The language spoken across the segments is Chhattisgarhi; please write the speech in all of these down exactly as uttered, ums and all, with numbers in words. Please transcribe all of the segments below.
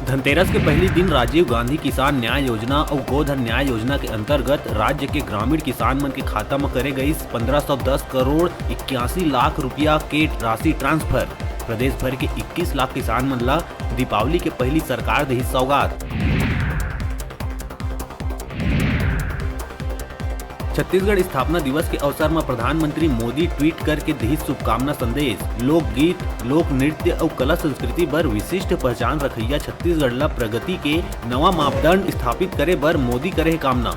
धनतेरस के पहली दिन राजीव गांधी किसान न्याय योजना अउ गोधन न्याय योजना के अंतर्गत राज्य के ग्रामीण किसान मन के खाता म करे गईस पंद्रह सौ दस करोड़ इक्यासी लाख रुपया के राशि ट्रांसफर। प्रदेश भर के इक्कीस लाख किसान मन ला दीपावली के पहली सरकार देही सौगात। छत्तीसगढ़ स्थापना दिवस के अवसर म प्रधानमंत्री मोदी ट्वीट करके दिहिस शुभकामना संदेश। लोकगीत, लोक नृत्य अउ कला संस्कृति बर विशिष्ट पहचान रखइया छत्तीसगढ़ ल प्रगति के नवा मापदंड स्थापित करे बर मोदी करे हे कामना।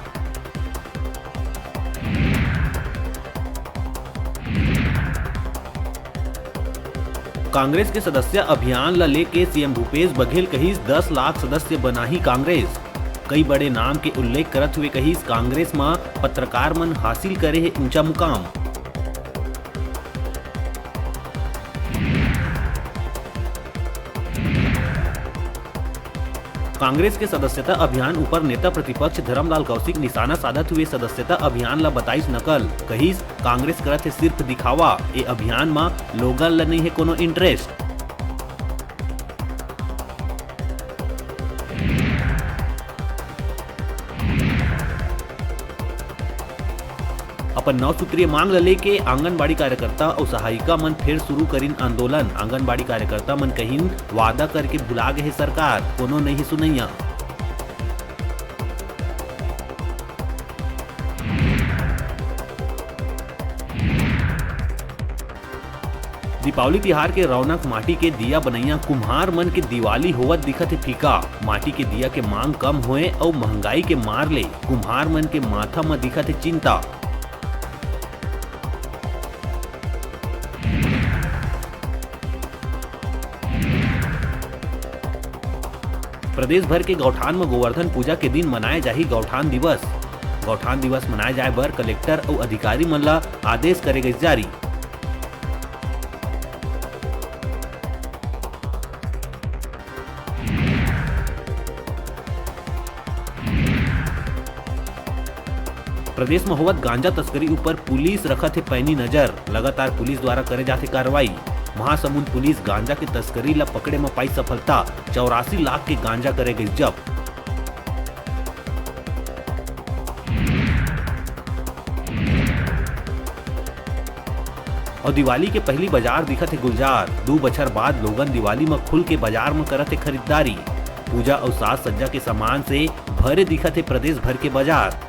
कांग्रेस के सदस्यता अभियान ल लेके सीएम भूपेश बघेल कहिस, दस लाख सदस्य बनाही कांग्रेस। कई बड़े नाम के उल्लेख करत हुए कहिस, कांग्रेस म पत्रकार मन हासिल करे हे ऊंचा मुकाम। कांग्रेस के सदस्यता अभियान ऊपर नेता प्रतिपक्ष धरमलाल कौशिक निशाना साधत हुए सदस्यता अभियान ला बताइस नकल। कहिस, कांग्रेस करत हे सिर्फ दिखावा, ए अभियान म लोगन ल नइ हे कोनो इंटरेस्ट। अपन नौ सूत्रीय मांग ल लेके आंगनबाड़ी कार्यकर्ता अउ सहायिका मन फेर शुरू करिन आंदोलन। आंगनबाड़ी कार्यकर्ता मन कहिन, वादा करके भुला गे हे सरकार, कोनो नइ हे सुनइया। दीपावली तिहार के रौनक माटी के दिया बनइया कुम्हार मन के दिवाली होवत दिखत हे फीका। माटी के दिया के मांग कम होए अउ महंगाई के मार ले कुम्हार मन के माथा म दिखत हे चिंता। प्रदेश भर के गौठान म गोवर्धन पूजा के दिन मनाए जाही गौठान दिवस। गौठान दिवस मनाए जाए बर कलेक्टर अउ अधिकारी मन ल आदेश करे गइस जारी। प्रदेश म होवत गांजा तस्करी ऊपर पुलिस रखत हे पैनी नजर। लगातार पुलिस द्वारा करे जाथे कार्रवाई। महासमुंद पुलिस गांजा के तस्करी ल पकड़े म पाई सफलता, चौरासी लाख के गांजा करे गइस जब्त। अउ दिवाली के पहिली बाजार दिखत हे गुलजार। दू बछर बाद लोगन दिवाली म खुल के बाजार म करत हे खरीदारी। पूजा अउ साज सज्जा के सामान से भरे दिखत हे प्रदेश भर के बाजार।